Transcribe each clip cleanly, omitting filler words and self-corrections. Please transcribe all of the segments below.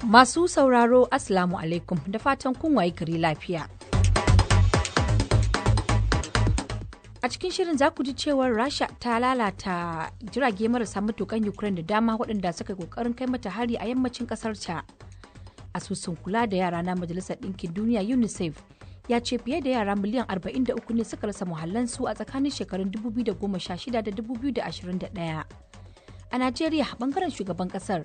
Masu sauraro, Assalamu alaikum, da fatan kun wayi gari lafiya. A cikin shirin za ku ji cewar Rasha ta lalata jirage marasa matukan Ukraine da dama waɗanda suka yi ƙoƙarin kai mata hari a yammacin ƙasar ta. Asusun kula da yara na Majalisar Ɗinkin Duniya, UNICEF, ya ce fiye da yara miliyan 43 ne suka rasa muhallansu a tsakanin shekarun 2016 da 2021. A Najeriya, bangaren shugaban kasar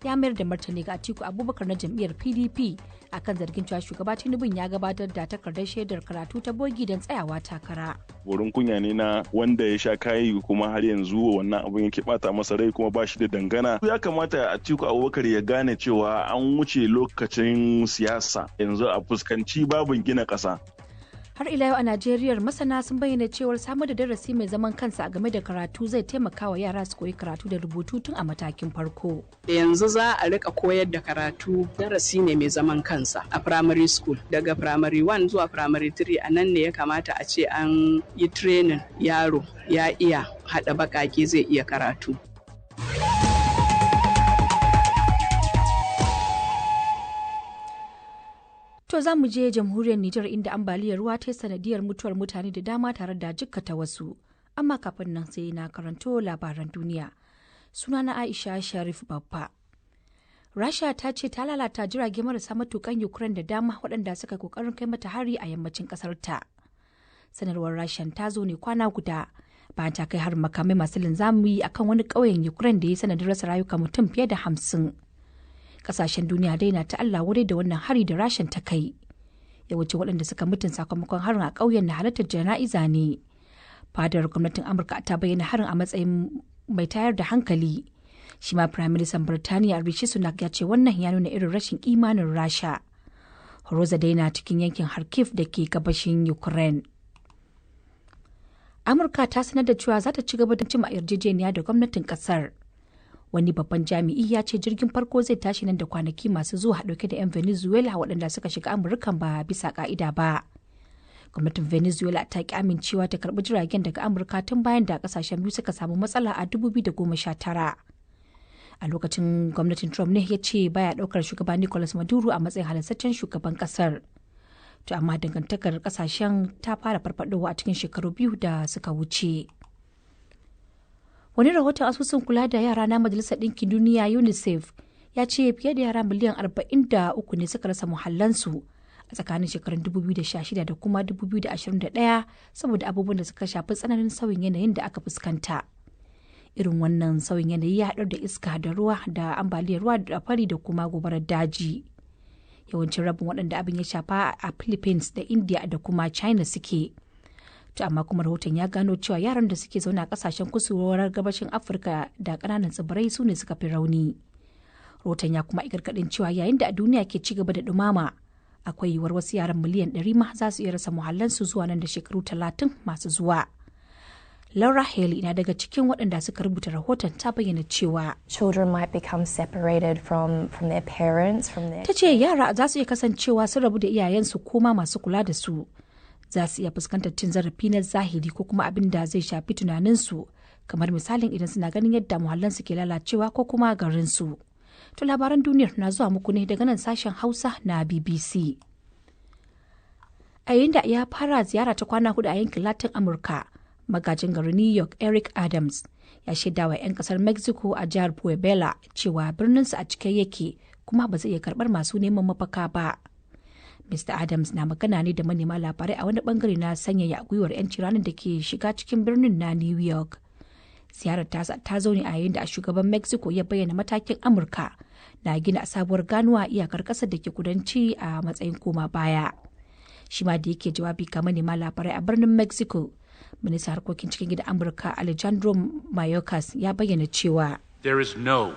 ya mayar da martani ga Atiku Abubakar na jam'iyyar PDP akan zargin cewa shugaba Tinubu ya gabatar da takardar shaidar karatu ta bogi don tsayawa takara. Borin kunya ne na wanda ya sha kayi, kuma har yanzu wannan abun yake bata masa rai, kuma ba shi da dangana. Ya kamata Atiku Abubakar ya gane cewa an wuce lokacin siyasa, yanzu a fuskanci babin gina ƙasa. Har ila yau a Najeriya, masana sun bayyana cewar samar da darasi mai zaman kansa game da karatu zai taimaka wa yara su koyi karatu da rubutu tun a matakin farko. Yanzu za a rika koyar da karatu, darasi ne mai zaman kansa a primary school, daga primary 1 zuwa primary 3. A nan ne ya kamata a ce an yi training, yaro ya iya haɗa baƙaƙe, zai iya karatu. To, za mu je jamhuriyar Nijar, inda ambaliyar ruwa ta yi sanadiyar mutuwar mutane da dama tare da jikkata wasu. Amma kafin nan sai na karanto labaran duniya. Sunana Aisha Sharif Babba. Rasha ta ce ta lalata jirage marasa matukan Ukraine da dama waɗanda suka kokarin kai mata hari a yammacin ƙasar ta. Sanarwar Rashan ta zo ne kwana guda bayan ta kai harin makamai masu linzami akan wani ƙauyen Ukraine da ya sanadin rasa rayuka mutum fiye da 50. Kasashen duniya dai na ta Allah wadai da wannan hari da Rashin ta kai. Yawanci waɗanda suka mutun sakamakon harin a ƙauyen na halartar jana'iza ne. Fadar gwamnatin Amurka ta bayyana harin a matsayin mai tayar da hankali. Shi ma Prime Minister Birtaniya Rishi Sunak ya ce wannan ya nuna irin rashin imanin Rasha. Rosa dai na cikin yankin Kharkiv da ke gabashin Ukraine. Amurka ta sanar da cewa za ta ci gaba da cimma yarjejeniya da gwamnatin kasar. Wani babban jami'i ya ce jirgin farko zai tashi nan da kwanaki masu zuwa dauke da 'yan Venezuela waɗanda suka shiga Amurkan ba bisa ka'ida ba. Gwamnatin Venezuela ta ki amincewa ta karbi jiragen daga Amurka tun bayan da kasashen biyu suka samu matsala a 2019. A lokacin gwamnatin Trump ne ya ce baya daukar shugaba Nicolas Maduro a matsayin halassaccen shugaban kasar. To amma dangantakar kasashen ta fara farfadowa a cikin shekaru 2 da suka wuce. Wani rahoton asusun kula da yara na Majalisar Ɗinkin Duniya, UNICEF, ya ce fiye da yara miliyan 43 ne suka rasa muhallansu a tsakanin shekarun 2016 da kuma 2021 saboda abubuwan da suka shafi tsananin sauyin yanayin da aka fuskanta. Irin wannan sauyin yanayi ya haɗar da iska da ruwa da ambaliyar ruwa da fari da kuma gobarar daji. Yawancin rabin waɗanda abin ya shafa a Philippines da India da kuma China suke. To amma kuma rahoton ya gano cewa yaran da suke zaune a kasashen kusurwar gabashin Afirka da kananan tsibirai su ne suka fi rauni. Rahoton ya kuma gargaɗin cewa yayin da a duniya ke ci gaba da dumama, akwai yiwuwar wasu yaran miliyan 100 ma za su iya rasa muhallansu zuwa nan da shekaru 30 masu zuwa. Laura Haley na daga cikin waɗanda suka rubuta rahoton, ta bayyana cewa Children might become separated from their parents, from their Ta ce yara za su iya kasancewa sun rabu da iyayensu ko ma masu kula da su. Za su iya fuskantar cin zarafi na zahiri ko kuma abin da zai shafi tunaninsu, kamar misalin idan suna ganin yadda muhallansu ke lalacewa ko kuma garinsu. To, labaran duniyar na zuwa muku ne daga nan sashen Hausa na BBC. A yayin da ya fara ziyara ta kwana 4 a yankin Latin Amurka, magajin garin New York Eric Adams ya shaida wa 'yan kasar Mexico a jihar Puebla cewa birninsa a cike yake kuma ba zai iya karbar masu neman mafaka ba. Mr. Adams na magana ne da manema labarai a wani bangare na sanyaya gwiwar 'yanci ranar da ke shiga cikin birnin na New York. Ziyarar tasa ta zo ne a yayin da shugaban Mexico ya bayyana matakin Amurka na gina sabuwar ganuwa iyakar kasar da ke kudanci a matsayin koma baya. Shi ma da yake jawabi ga manema labarai a birnin Mexico, ministan harkokin cikin gidan Amurka Alejandro Mayorkas ya bayyana cewa There is no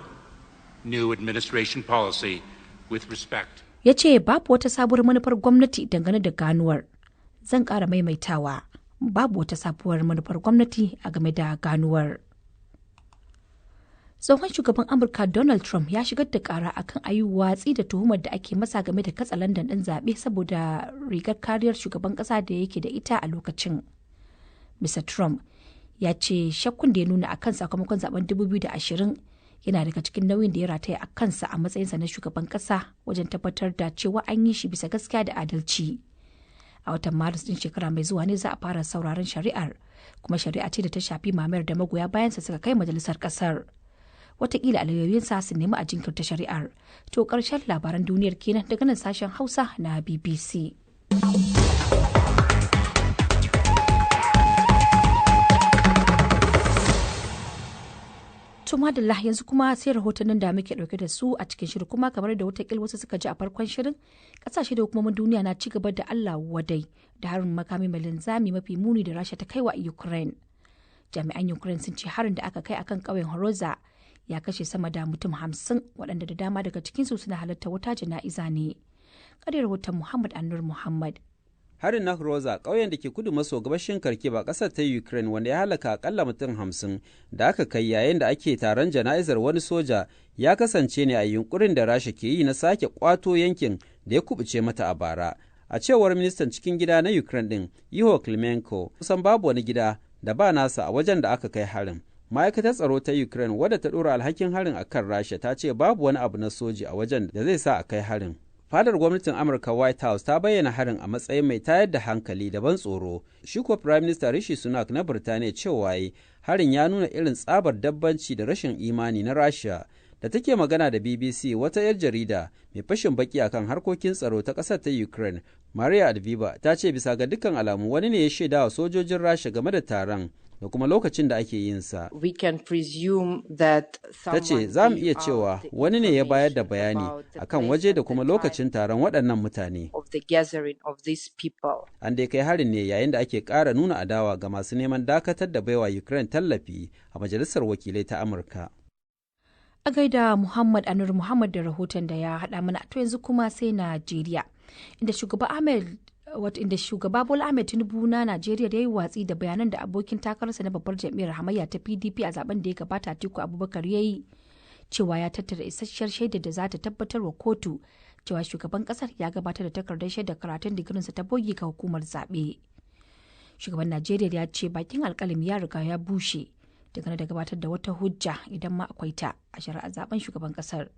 new administration policy with respect Ya ce babu wata sabuwar manufar gwamnati dangane da ganuwar. Zan ƙara maimaitawa, babu wata sabuwar manufar gwamnati a game da ganuwar. Tsohon shugaban Amurka Donald Trump ya shigar da kara akan ayi watsi da tuhumar da ake masa game da katsa London din zaɓe saboda rigar kariyar shugaban ƙasa da yake da ita a lokacin. Mr. Trump ya ce shakkun da ya nuna akan sakamakon zaben 2020 Yana daga cikin nauyin da ya rataya a kansa a matsayinsa na shugaban kasa wajen tabbatar da cewa an yi shi bisa gaskiya da adalci. A watan Maris din shekara mai zuwa ne za a fara sauraron shari'ar, kuma shari'a ce da ta shafi mamayar da magoya bayansa suka kai majalisar kasar. Watakila alayoyinsa su nemi a jinkirta shari'ar. To karshen labaran duniyar kenan daga nan sashen Hausa na BBC. To madalla, yanzu kuma sai rahotannin da muke dauke da su a cikin shirin. Kuma kamar da watakil wasu suka ji a farkon shirin, kasashe da hukumomin duniya na ci gaba da Allah wadai da harin makami mai linzami mafi muni da Rasha ta kai wa Ukraine. Jami'an Ukraine sun ce harin da aka kai akan ƙauyen Hroza ya kashe sama da mutum 50, waɗanda da dama daga cikinsu suna halarta wata jana'iza ne. Ƙarin rahoton Muhammad Annur Muhammad. Harin na Hroza, ƙauyen da ke kudu maso gabashin Kharkiv a ƙasar ta Ukraine, wanda ya halaka akalla mutum 50 da aka kai yayin da ake taron jana'izar wani soja, ya kasance ne a yunkurin da Rasha ke yi na sake kwato yankin da ya kubuce mata a bara. A cewar ministan cikin gida na Ukraine din, Ihor Klimenko, kusan babu wani gida da ba nasa a wajen da aka kai harin. Ma'aikatar tsaro ta Ukraine, wadda ta ɗora alhakin harin akan Rasha, ta ce babu wani abu na soji a wajen da zai sa a kai harin. Fadar gwamnatin Amurka, White House, ta bayyana harin a matsayin mai tayar da hankali da ban tsoro. Shi ko Prime Minister Rishi Sunak na Birtaniya cewa yi harin ya nuna irin tsabar dabbanci da rashin imani na Rasha. Da take magana da BBC, wata 'yar jarida mai fashin baki akan harkokin tsaro ta ƙasar ta Ukraine, Maria Adviba, ta ce bisa ga dukkan alamu wani ne ya shaida wa sojojin Rasha game da taron da kuma lokacin da ake yin sa. We can presume that Ta ce za mu iya cewa wani ne ya bayar da bayani akan waje da kuma lokacin taron waɗannan mutane. of the gathering of these people. An dai kai harin ne yayin da ake ƙara nuna adawa ga masu neman dakatar da baiwa Ukraine tallafi a Majalisar Wakilai ta Amurka. A gaida Muhammad Anur Muhammad da rahoton da ya haɗa mana. To yanzu kuma sai Najeriya, inda shugaba Ahmed wato inda shugaba Bola Ahmed Tinubu na Najeriya da ya yi watsi da bayanan da abokin takararsa na babbar jam'iyyar hamayya ta PDP a zaben da ya gabata, Atiku Abubakar, ya yi cewa ya tattara isasshiyar shaidar da za ta tabbatar wa kotu cewa shugaban kasar ya gabatar da takardar shaidar karatun digirinsa ta bogi ga hukumar zaɓe. Shugaban Najeriya ya ce bakin alkalami ya riga ya bushe dangane da gabatar da wata hujja, idan ma akwai ta, a shari'ar zaben shugaban kasar.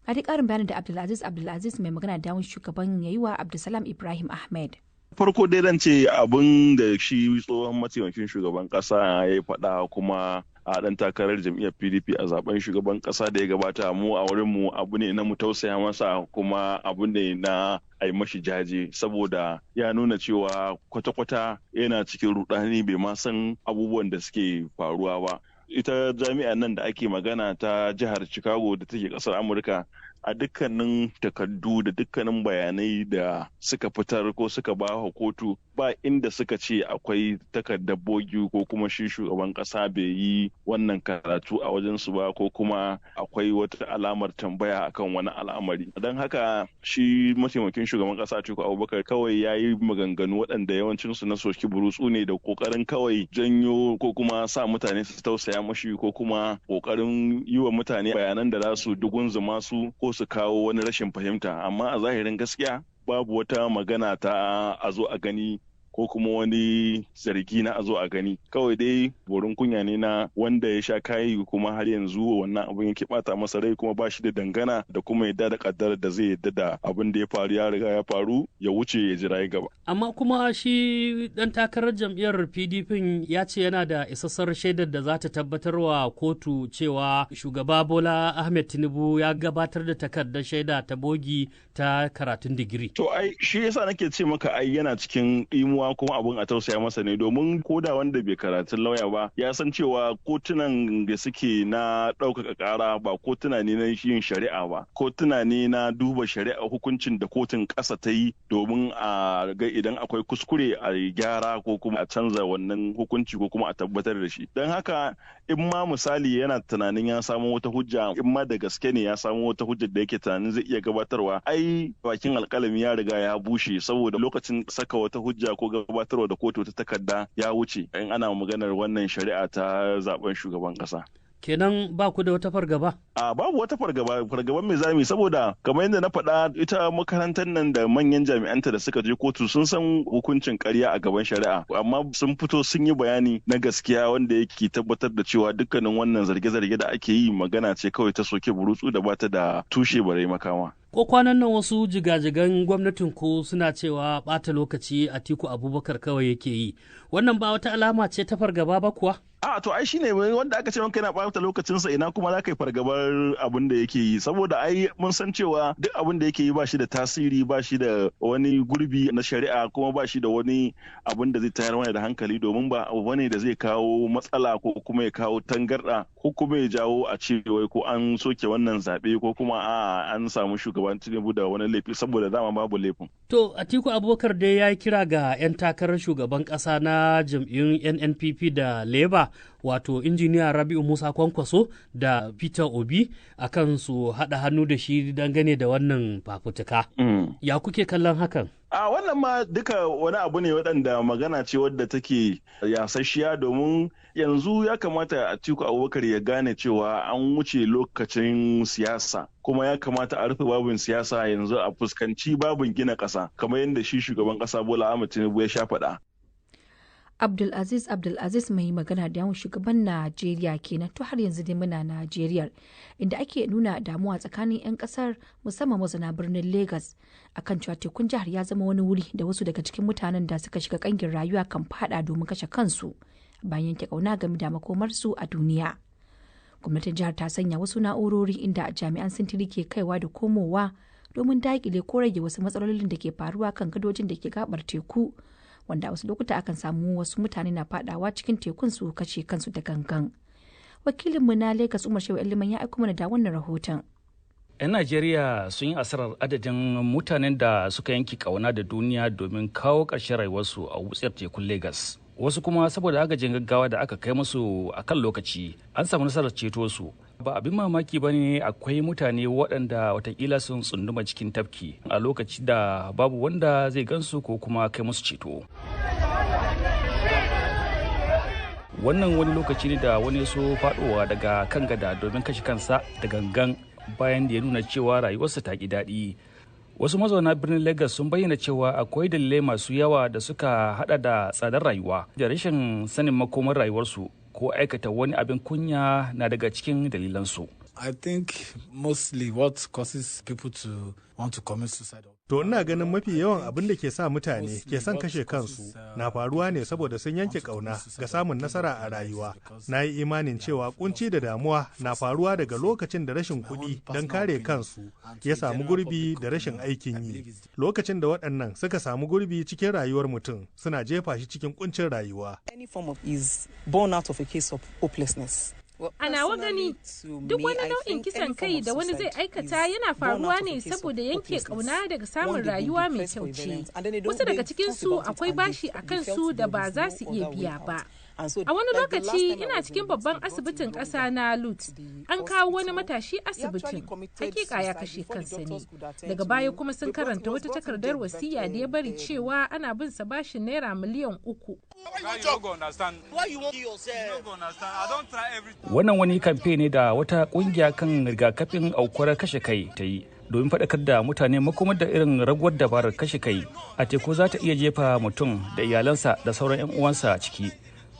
Ga dai ƙarin bayanin da Abdulaziz Abdulaziz, mai magana da yawun shugaban, ya yi wa Abdulsalam Ibrahim Ahmed. Farko dai zan ce abin da shi tsohon mataimakin shugaban kasa ya faɗa kuma a ɗan takarar jam'iyyar PDP a zaben shugaban ƙasa da ya gabata, mu a wurin mu abu ne na mu tausaya masa, kuma abu ne na a yi mashi jaje, saboda ya nuna cewa kwata-kwata yana cikin rudani, bai ma san abubuwan da suke faruwa ba. Ita jami'an nan da ake magana ta jihar Chicago da take kasar Amurka, a dukkanin takardu da dukkanin bayanai da suka fitar ko suka ba wa kotu, ba inda suka ce akwai takardar bogi ko kuma shi shugaban kasa bai yi wannan karatu a wajensu ba, ko kuma akwai wata alamar tambaya akan wani al'amari. Don haka shi mataimakin shugaban kasa Atiku Abubakar kawai ya yi maganganu waɗanda yawancinsu na soki burutsu ne da kokarin kawai janyo ko kuma sa mutane su tausaya mashi, ko kuma kokarin yi wa mutane bayanan da za su dugunzuma su ko su kawo wani rashin fahimta. Amma a zahirin gaskiya babu wata magana ta a zo a gani ko kuma wani zargi na a zo a gani. Kawai dai borin kunya ne na wanda ya sha kayi kuma har yanzu wannan abin yake bata masa rai, kuma ba shi da dangana da kuma yadda da kaddarar da zai yadda da abin da ya faru ya riga ya faru, ya wuce ya jira ya gaba. Amma kuma shi dan takarar jam'iyyar PDP ya ce yana da isassar shaidar da za ta tabbatar wa kotu cewa shugaba Bola Ahmed Tinubu ya gabatar da takardar shaida ta bogi ta karatun digiri. To ai shi yasa nake ce maka ai yana cikin ɗimuwa, kuma abun a tausaya masa ne, domin koda wanda bai karatun lauya ba ya san cewa kotunan da suke na ɗaukaka ƙara ba kotuna ne na yin shari'a ba, kotuna ne na duba shari'a, hukuncin da kotun ƙasa ta yi, domin a ga idan akwai kuskure a gyara ko kuma a canza wannan hukunci ko kuma a tabbatar da shi. Don haka in ma misali yana tunanin ya samu wata hujja, in ma da gaske ne ya samu wata hujjar da yake tunanin zai iya gabatarwa, ai bakin alkalami ya riga ya bushe, saboda lokacin saka wata hujja ko gabatarwa da kotu ta takarda ya wuce in ana maganar wannan shari'a ta zaben shugaban kasa. Kenan ba ku da wata fargaba? A babu wata fargaba, fargaban mai zami saboda kamar yadda na faɗa ita makarantar nan da manyan jami'anta da suka je kotu sun san hukuncin ƙarya a gaban shari'a amma sun fito sun yi bayani na gaskiya wanda yake tabbatar da cewa dukkanin wannan zarge-zarge da ake yi magana ce kawai ta soke burutsu da bata da tushe bare makama. Ko kwanan nan wasu jigajigan gwamnatin ku suna cewa ɓata lokaci Atiku Abubakar kawai yake yi. Wannan ba wata alama ce ta fargaba ba kuwa? A to ai shine wanda aka ce wanka yana ɓata lokacinsa ina kuma za ka yi fargabar abin da yake yi saboda ai mun san cewa duk abin da yake yi ba shi da tasiri ba shi da wani gurbi na shari'a kuma ba shi da wani abin da zai tayar mana da hankali domin ba abu bane da zai kawo matsala ko kuma ya kawo tangarɗa ko kuma ya jawo a ce wai ko an soke wannan zaɓe ko kuma a an samu shugaban Tinubu da wani laifi saboda dama babu laifin. To Atiku Abubakar dai ya yi kira ga 'yan takarar shugaban ƙasa na jam'iyyun NNPP da Labour wato injiniya Rabi'u Musa Kwankwaso da Peter Obi akan su haɗa hannu da shi dangane da wannan fafutuka. Ya kuke kallon hakan? A wannan ma duka wani abu ne waɗanda magana ce wadda take yasasshiya domin yanzu ya kamata Atiku Abubakar ya gane cewa an wuce lokacin siyasa kuma ya kamata a rufe babin siyasa yanzu a fuskanci babin gina ƙasa kamar yadda shi shugaban ƙasa Bola Ahmed Tinubu ya sha faɗa. Abdulaziz Abdulaziz mai magana da yawun shugaban Najeriya kenan. To har yanzu dai muna Najeriya inda ake nuna damuwa tsakanin 'yan kasar musamman mazauna birnin Lagos akan cewa tekun jihar ya zama wani wuri da wasu daga cikin mutanen da suka shiga kangin rayuwa kan fada domin kashe kansu bayan yanke kauna game da makomarsu a duniya. Gwamnatin jihar ta sanya wasu na'urori inda jami'an sintiri ke kaiwa da komowa domin daƙile ko rage wasu matsalolin da ke faruwa kan gadojin da ke gabar teku, wanda a wasu lokuta akan samu wasu mutane na fadawa cikin tekun su kashe kansu da gangan. Wakilinmu na Lagos Umar Shehu Liman ya aiko mana da wannan rahoton. 'Yan Najeriya sun yi asarar adadin mutanen da suka yanke kauna da duniya domin kawo ƙarshen rayuwarsu a wutsiyar tekun Legas. Wasu kuma saboda agajin gaggawa da aka kai musu a kan lokaci an samu nasarar ceto su. Ba abin mamaki ba ne akwai mutane waɗanda watakila sun tsunduma cikin tafki a lokaci da babu wanda zai gansu ko kuma kai musu ceto. Wannan wani lokaci ne da wani so faɗowa daga kan gada domin kashe kansa da gangan bayan da ya nuna cewa rayuwarsa ta ki daɗi. Wasu mazauna birnin Lagos sun bayyana cewa akwai dalilai masu yawa da suka hada da tsadar rayuwa da rashin sanin makomar rayuwarsu ko aikata wani abin kunya na daga cikin dalilansu. I think mostly what causes people to want to commit suicide. To ina ganin mafi yawan abin da ke sa mutane ke son kashe kansu na faruwa ne saboda sun yanke kauna ga samun nasara a rayuwa. Na yi imanin cewa kunci da damuwa na faruwa daga lokacin da rashin kuɗi don kare kansu ya samu gurbi da rashin aikin yi. Lokacin da waɗannan suka samu gurbi cikin rayuwar mutum suna jefa shi cikin kuncin rayuwa. Any form of is born out of a case of hopelessness. A nawa gani, duk wani nau'in kisan kai da wani zai aikata yana faruwa ne saboda yanke kauna daga samun rayuwa mai kyau ce. Wasu daga cikinsu akwai bashi a kansu da ba za su iya biya ba. A wani lokaci ina cikin babban asibitin ƙasa na Lutz, an kawo wani matashi asibitin, hakika ya kashe kansa ne. Daga baya kuma sun karanta wata takardar wasiya da ya bari cewa ana bin sa bashin naira miliyan 3. Wannan wani kamfe ne da wata kungiya kan rigakafin aukuwar kashe kai ta yi domin faɗakar da mutane makomar da irin raguwar dabarar kashe kai a teku za ta iya jefa mutum da iyalansa da sauran 'yan uwansa ciki,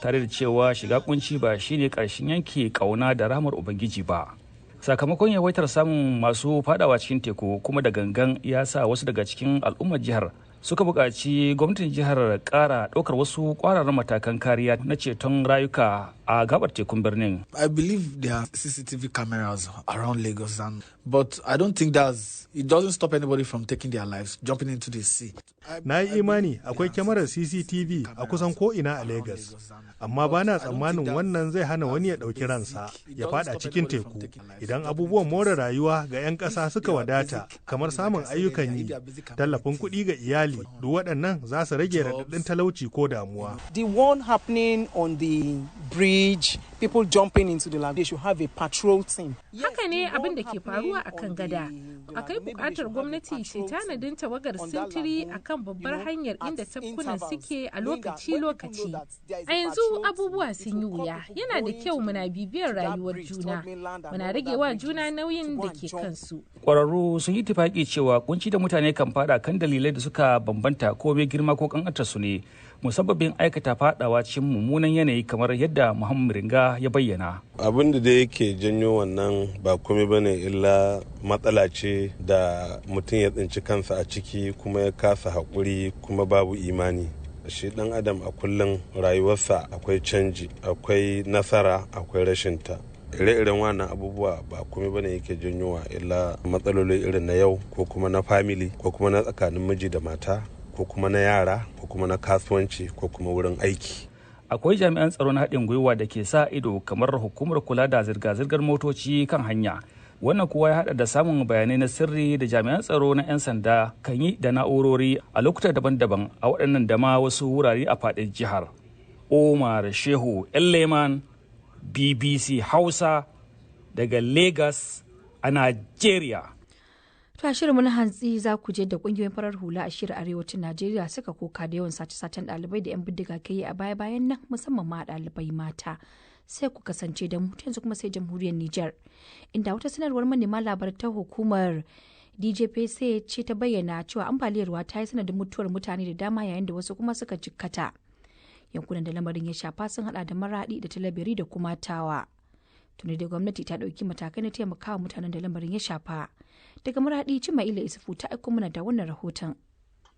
tare da cewa shiga kunci ba shine ƙarshen yanke ƙauna da rahmar Ubangiji ba. Sakamakon yawaitar samun masu fadawa cikin teku kuma da gangan ya sa wasu daga cikin al'ummar jihar suka buƙaci gwamnatin jihar ƙara ɗaukar wasu ƙwararren matakan kariya na ceton rayuka a gabar tekun birnin. I believe there are CCTV cameras around Lagos, and but I don't think that's it doesn't stop anybody from taking their lives, jumping into the sea. Na yi imani akwai kyamarar CCTV a kusan ko'ina a Lagos, amma ba na tsammanin wannan zai hana wani ya ɗauki ransa ya fada cikin teku. Idan abubuwan more rayuwa ga 'yan ƙasa suka wadata, kamar samun ayyukan yi, tallafin kuɗi ga iyali, duk waɗannan za su rage raɗaɗin talauci ko damuwa. The one happening on the bridge, people jumping into the lagoon. They should have a patrol team. Haka ne abin da ke faruwa a kan gada. Akai bukatar gwamnati ce tanadin tawagar sintiri a kan babbar hanyar inda tafkunan suke a lokaci-lokaci. A yanzu abubuwa sun yi wuya. Yana da kyau muna bibiyar rayuwar juna. Muna rage wa juna nauyin da ke kansu. Kwararru sun yi tufaki cewa kunci da mutane kan fada kan dalilai da suka bambanta ko mai girma ko kankantar su ne musabbabin aikata fadawa cikin mummunan yanayi kamar yadda Muhammad Ringa ya bayyana. Abin da da yake janyo wannan ba komai bane illa matsala ce da mutum ya tsinci kansa a ciki kuma ya kasa haƙuri kuma babu imani. Shi ɗan adam a kullum rayuwarsa akwai canji, akwai nasara, akwai rashinta. Ire-iren wannan abubuwa ba komai bane yake janyowa illa matsaloli irin na yau ko kuma na family ko kuma na tsakanin miji da mata ko kuma na yara ko kuma na kasuwanci ko kuma wurin aiki. Akwai jami'an tsaro na haɗin gwiwa da ke sa ido kamar hukumar kula da zirga-zirgar motoci kan hanya. Wannan kuwa ya haɗa da samun bayanai na sirri da jami'an tsaro na 'yan sanda kan yi da na'urori a lokuta daban-daban a waɗannan da ma wasu wurare a faɗin jihar. Omar Shehu Leman, BBC Hausa daga Lagos a Nigeria. To a shirinmu na hantsi za ku je da kungiyoyin farar hula a shirin arewacin Najeriya suka koka da yawan sace-sacen ɗalibai da 'yan bindiga ke yi a baya-bayan nan musamman ma ɗalibai mata. Sai ku kasance da mu yanzu kuma sai jamhuriyar Nijar. Inda wata sanarwar manema labarai ta hukumar DJPC ce ta bayyana cewa ambaliyar ruwa ta yi sanadin mutuwar mutane da dama yayin da wasu kuma suka jikkata. Yankunan da lamarin ya shafa sun hada da Maradi da Talabiri da kuma Tawa. Tuni da gwamnati ta ɗauki matakai na taimakawa mutanen da lamarin ya shafa. Daga Maradi, Cima'ila Isufu ta aiko mana da wannan rahoton.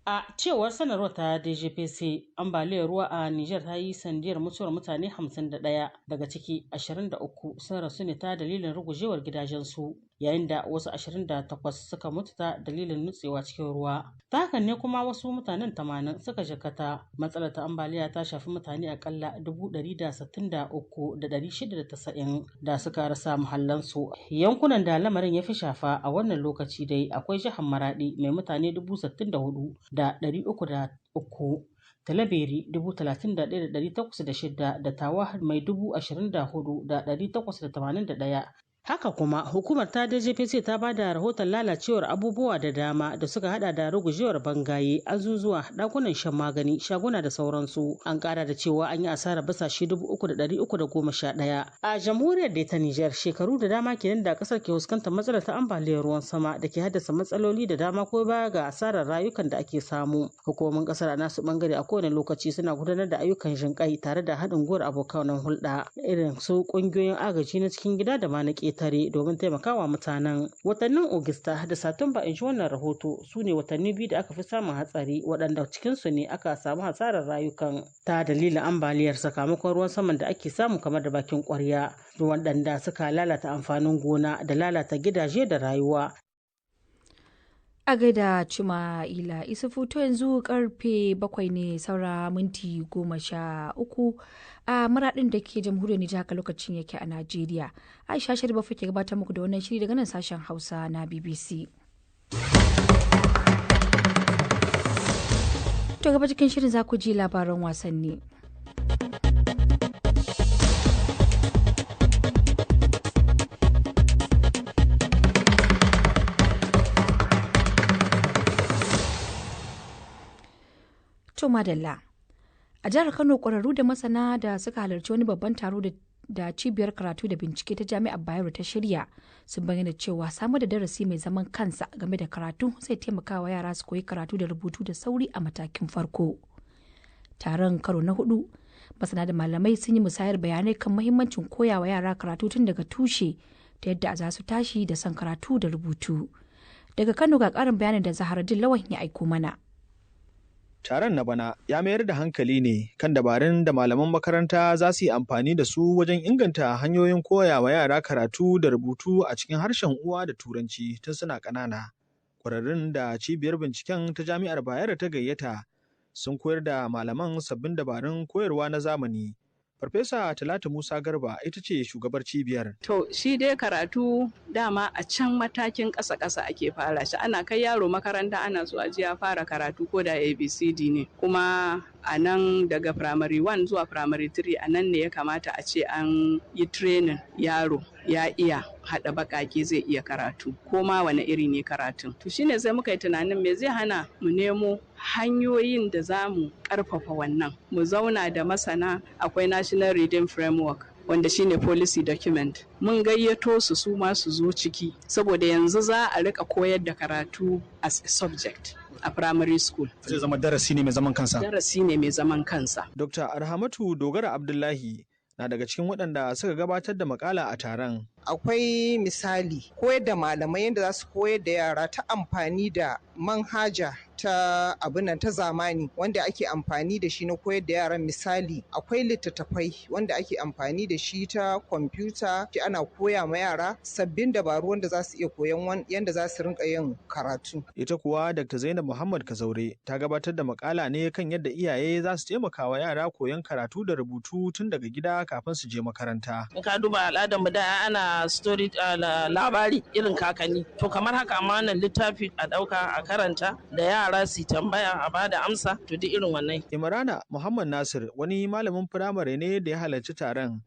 A cewar sanarwar ta DGPC, ambaliyar ruwa a Nijar ta yi sandiyar mutuwar mutane 51, daga ciki 23 sun rasu ne ta dalilin rugujewar gidajensu, yayin da wasu 28 suka mutu ta dalilin nutsewa cikin ruwa. Ta hakan ne kuma wasu mutanen 80 suka jakata. Matsalar ta ambaliya ta shafi mutane akalla 163,690 da suka rasa muhallansu. Yankunan da lamarin ya fi shafa a wannan lokaci dai akwai jihar Maradi mai mutane 64,303, Talabiri 31,806 da Tawa mai 24,881. Haka kuma hukumar ta DJPC ta ba da rahoton lalacewar abubuwa da dama da suka hada da rugujewar bangaye, azuzuwa, dakunan shan magani, shaguna da sauransu. An kara da cewa an yi asarar basashe 3,311. A jamhuriyar da ta Nijar, shekaru da dama kenan da kasar ke fuskantar matsalar ta ambaliyar ruwan sama da ke haddasa matsaloli da dama ko baya ga asarar rayukan da ake samu. Hukumomin kasar a nasu bangare a kowane lokaci suna gudanar da ayyukan jinƙai tare da haɗin gwiwar abokan hulɗa irin su ƙungiyoyin agaji na cikin gida da ma na tare domin taimakawa mutanen. Watannin Ogista da Satumba, in ji wannan rahoto, su ne watanni biyu da aka fi samun hatsari, waɗanda cikinsu ne aka samu hasarar rayukan ta dalilin ambaliyar sakamakon ruwan saman da ake samu kamar da bakin kwarya, waɗanda suka lalata amfanin gona da lalata gidaje da rayuwa. A gaida Cima'ila Isufu. To yanzu karfe 7 ne saura minti 13 a Maradin da ke jamhuriyar Nijar, haka lokacin yake a Najeriya. Aisha Sharifa ke gabatar muku da wannan shiri daga nan sashen Hausa na BBC. To gaba cikin shirin za ku ji labaran wasanni. To madalla. A jihar Kano, ƙwararru da masana da suka halarci wani babban taro da cibiyar karatu da bincike ta Jami'ar Bayero ta shirya sun bayyana cewa samar da darasi mai zaman kansa game da karatu zai taimaka wa yara su koyi karatu da rubutu da sauri a matakin farko. Taron karo na hudu, masana da malamai sun yi musayar bayanai kan muhimmancin koya wa yara karatu tun daga tushe ta yadda za su tashi da son karatu da rubutu. Daga Kano ga ƙarin bayanin da Zaharaddin Lawan ya aiko mana. Taron na bana ya mayar da hankali ne kan dabarun da malaman makaranta za su yi amfani da su wajen inganta hanyoyin koya wa yara karatu da rubutu a cikin harshen uwa da Turanci tun suna ƙanana. Ƙwararrun da cibiyar binciken ta Jami'ar Bayero ta gayyata sun koyar da malaman sabbin dabarun koyarwa na zamani. Farfesa Talatu Musa Garba ita ce shugabar cibiyar. To shi dai karatu dama a can matakin ƙasa-ƙasa ake fara shi. Ana kai yaro makaranta ana so a ji ya fara karatu ko da ABCD ne. Kuma A nan daga primary 1 zuwa primary 3, a nan ne ya kamata a ce an yi training yaro ya iya haɗa baƙaƙe, zai iya karatu ko ma wani iri ne karatun. To shine sai muka yi tunanin, me zai hana mu nemo hanyoyin da za mu ƙarfafa wannan? Mu zauna da masana. Akwai National Reading Framework, wanda shine policy document. Mun gayyato su, su ma su zo ciki, saboda yanzu za a rika koyar da karatu as a subject a primary school. Zai zama darasi ne mai zaman kansa. Darasi ne mai zaman kansa. Dr. Arhamatu Dogara Abdullahi na daga cikin waɗanda suka gabatar da makala a taron. Akwai misali koyar da malamai yadda za su koyar da yara ta amfani da manhaja ta abin ta zamani wanda ake amfani da shi na koyar da yaran. Misali, akwai littattafai wanda ake amfani da shi ta kwamfuta, ana koya ma yara sabbin dabaru wanda za su iya koyan yadda za su rinka yin karatu. Ita kuwa Dr. Zainab Muhammad Kazaure ta gabatar da makala ne kan yadda iyaye za su taimaka wa yara koyon karatu da rubutu tun daga gida kafin su je makaranta. In ka duba al'adar mu da, ana story, labari irin kakanni. To kamar haka, amma wannan littafi a ɗauka a karanta da yara, su tambaya a bada amsa, to duk irin wannan. Imrana Muhammad Nasir wani malamin firamare ne da ya halarci taron,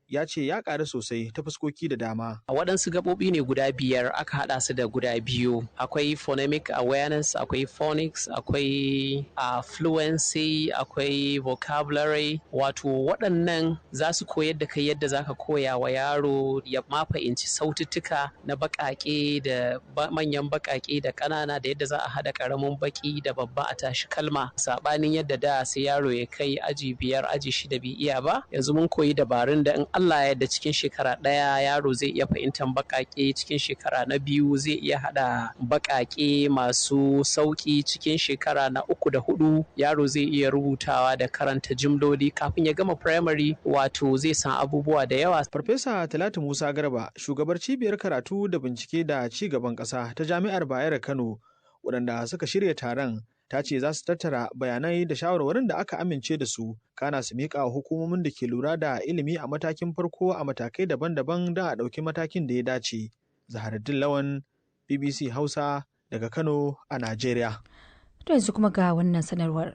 ya ce ya ƙaru sosai ta fuskoki da dama. A waɗansu gaɓoɓi ne guda biyar aka haɗa su da guda biyu. Akwai phonemic awareness, akwai phonics, akwai fluency, akwai vocabulary. Wato waɗannan za su koyar da kai yadda za ka koya wa yaro ya ma fahimci saututtuka na baƙaƙe da manyan baƙaƙe da ƙanana, da yadda za a haɗa ƙaramin baƙi da babba a tashi kalma. Saɓanin yadda da sai yaro ya kai aji biyar, aji shida bai iya ba. Yanzu mun koyi dabarun da in Allah ya yarda, cikin shekara ɗaya yaro zai iya fahimtar baƙaƙe, cikin shekara na biyu zai iya haɗa baƙaƙe masu sauƙi, cikin shekara na uku da hudu yaro zai iya rubutawa da karanta jimloli, kafin ya gama primary wato zai san abubuwa da yawa. Farfesa Talatu Musa Garba, shugabar cibiyar karatu da bincike da ci gaban ƙasa ta Jami'ar Bayero Kano, waɗanda suka shirya taron, ta ce za su tattara bayanai da shawarwarin da aka amince da su, kana su miƙa wa hukumomin da ke lura da ilimi a matakin farko a matakai daban-daban don a ɗauki matakin da ya dace. Zaharaddin Lawan, BBC Hausa, daga Kano a Najeriya. To yanzu kuma ga wannan sanarwar.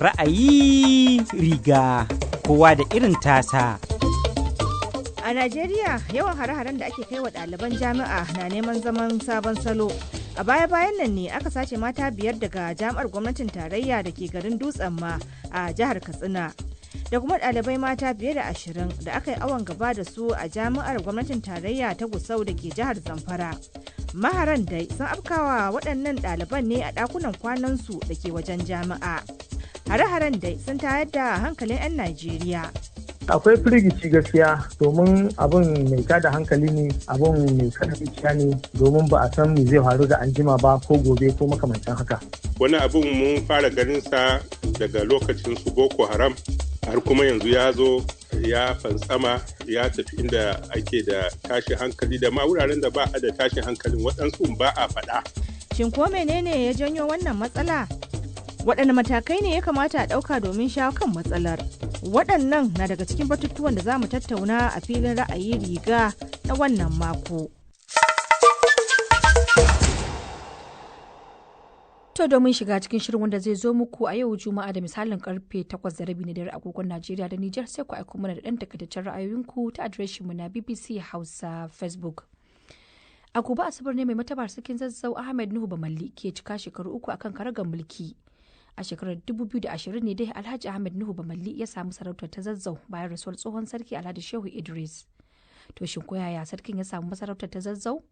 Ra'ayi riga kowa da irin tasa. A Najeriya, yawan hare-haren da ake kai wa ɗaliban jami'a na neman zaman sabon salo. A baya-bayan nan ne aka sace mata biyar daga jami'ar gwamnatin tarayya da ke garin Dutsen Ma a jihar Katsina. Da kuma ɗalibai mata fiye da 20 da aka yi awon gaba da su a jami'ar gwamnatin tarayya ta Gusau da ke jihar Zamfara. Maharan dai sun afkawa waɗannan ɗaliban ne a ɗakunan kwanansu da ke wajen jami'a. Hare-haren dai sun tayar da hankalin 'yan Najeriya. Akwai firgici gaskiya, domin abin mai tada hankali ne, abin mai kada zuciya ne, domin ba a san me zai faru da anjima ba ko gobe ko makamancin haka. Wani abin mun fara ganin sa daga lokacin su Boko Haram, har kuma yanzu ya zo ya fantsama, ya tafi inda ake da tashin hankali da ma wuraren da ba a da tashin hankalin, waɗansu ba a faɗa. Shin ko menene ya janyo wannan matsala? Waɗanne matakai ne ya kamata a ɗauka domin shawo kan matsalar? Waɗannan na daga cikin batutuwan da za mu tattauna a filin Ra'ayi Riga na wannan mako. To domin shiga cikin shirin, wanda zai zo muku a yau Juma'a da misalin karfe 8:30 na dare agogon Najeriya da Nijar, sai ku aiko mana da ɗan takaitaccen ra'ayoyinku ta adireshin mu na BBC Hausa Facebook. A gobe Asabar ne mai matabar Sarkin Zazzau Ahmed Nuhu Bamalli ke cika shekaru 3 akan karagar mulki. A shekarar 2020 ne dai Alhaji Ahmed Nuhu Bamalli ya samu sarautar ta Zazzau bayan rasuwar tsohon sarki Alhaji Shehu Idris. To shin ko yaya sarkin ya samu masarautar ta Zazzau?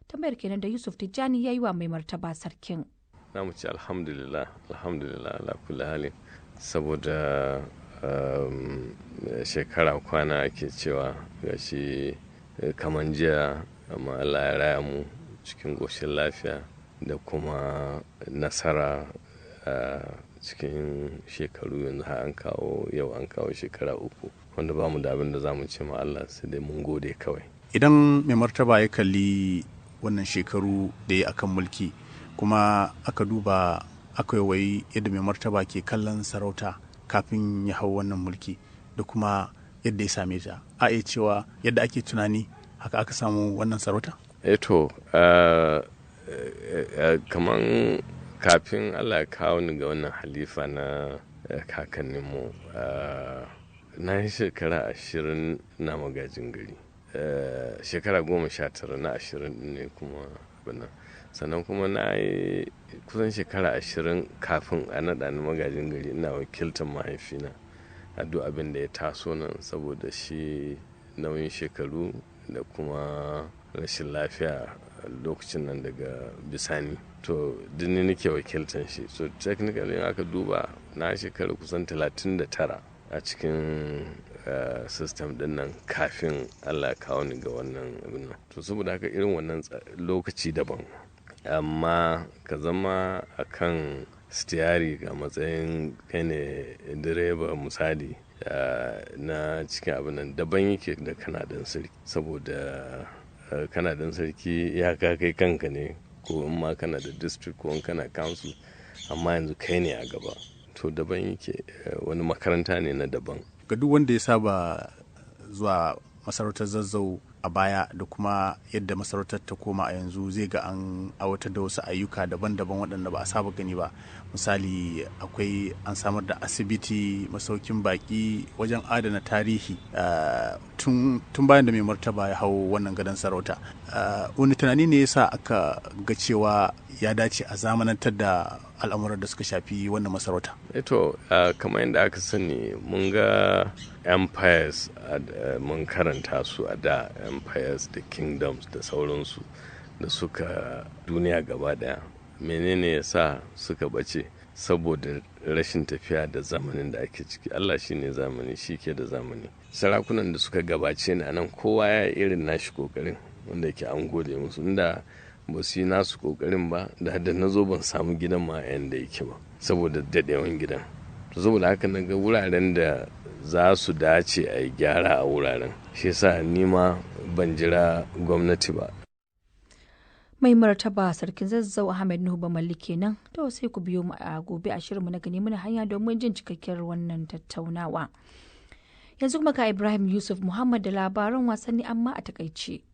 Tambayar kenan da Yusuf Tijjani ya yi wa mai martaba sarkin. Na mu ce alhamdulillah, alhamdulillah ala kulli halin, saboda shekara kwana ake cewa, gashi kaman jiya, amma Allah ya raya mu cikin goshin lafiya da kuma nasara a cikin shekaru. Yanzu har an kawo yau, an kawo shekara 3, wanda ba mu da abin da za mu ce ma Allah sai dai mun gode kawai. Idan mai martaba ya kalli wannan shekaru da ya akan mulki, kuma aka duba aka wayi yadda mai martaba ke kallon sarauta kafin ya hau wannan mulki da kuma yadda ya same ta, a iya cewa yadda ake tunani haka aka samu wannan sarauta? Eto, kaman Kafin Allah ya kawo ni ga wannan halifa na kakanninmu, na yi shekara 20 na magajin gari. Shekara 19 na 20 ne kuma abin. Sannan kuma na yi kusan shekara 20 kafin a naɗa ni magajin gari ina wakiltar mahaifina a duk abin da ya taso nan, saboda shi nauyin shekaru da kuma rashin lafiya lokacin nan daga bisani. To duk ni nake wakiltar shi. So technically in aka duba, na shekara kusan 39 a cikin system din nan kafin Allah kawo ni ga wannan abin nan. To saboda haka irin wannan lokaci daban, amma ka zama a kan stiyari ga matsayin kai ne direba misali na cikin abin nan, daban yake da kana dan sarki, saboda kana dan sarki ya ka kai kanka ne, ko in ma kana da district ko in kana council, amma yanzu kai ne a gaba. To daban yake, wani makaranta ne na daban. Ga duk wanda ya saba zuwa masarautar Zazzau a baya da kuma yadda masarautar ta koma a yanzu, zai ga an aiwatar da wasu ayyuka daban-daban waɗanda ba a saba gani ba. Misali, akwai an samar da asibiti, masaukin baki, wajen adana tarihi, tun bayan da mai martaba ya hau wannan gadon sarauta. Wani tunani ne yasa aka ga cewa ya dace a zamanantar da al'amuran da suka shafi wannan masarauta? Eto, kamar yadda aka sani, mun ga empires, mun karanta su a da, empires da kingdoms da sauransu da suka duniya gaba daya. Menene ya sa suka bace? Saboda rashin tafiya da zamanin da ake ciki. Allah shi ne zamani, shi ke da zamani. Sarakunan da suka gabace ni nan, kowa ya irin nashi kokarin, wanda yake an gode musu. Inda ba su yi nasu kokarin ba, da na zo ban samu gidan ma yanda yake ba, saboda daɗewan gidan. To saboda haka na ga wuraren da za su dace a yi gyara a wuraren, shi yasa ni ma ban jira gwamnati ba. Mai martaba Sarkin Zazzau Ahmed Nuhu Bamalli kenan. To sai ku biyo mu a gobe a shirinmu na Gani Muna Hanya domin jin cikakkiyar wannan tattaunawa. Yanzu kuma ka Ibrahim Yusuf Muhammad da labaran wasanni, amma a takaice.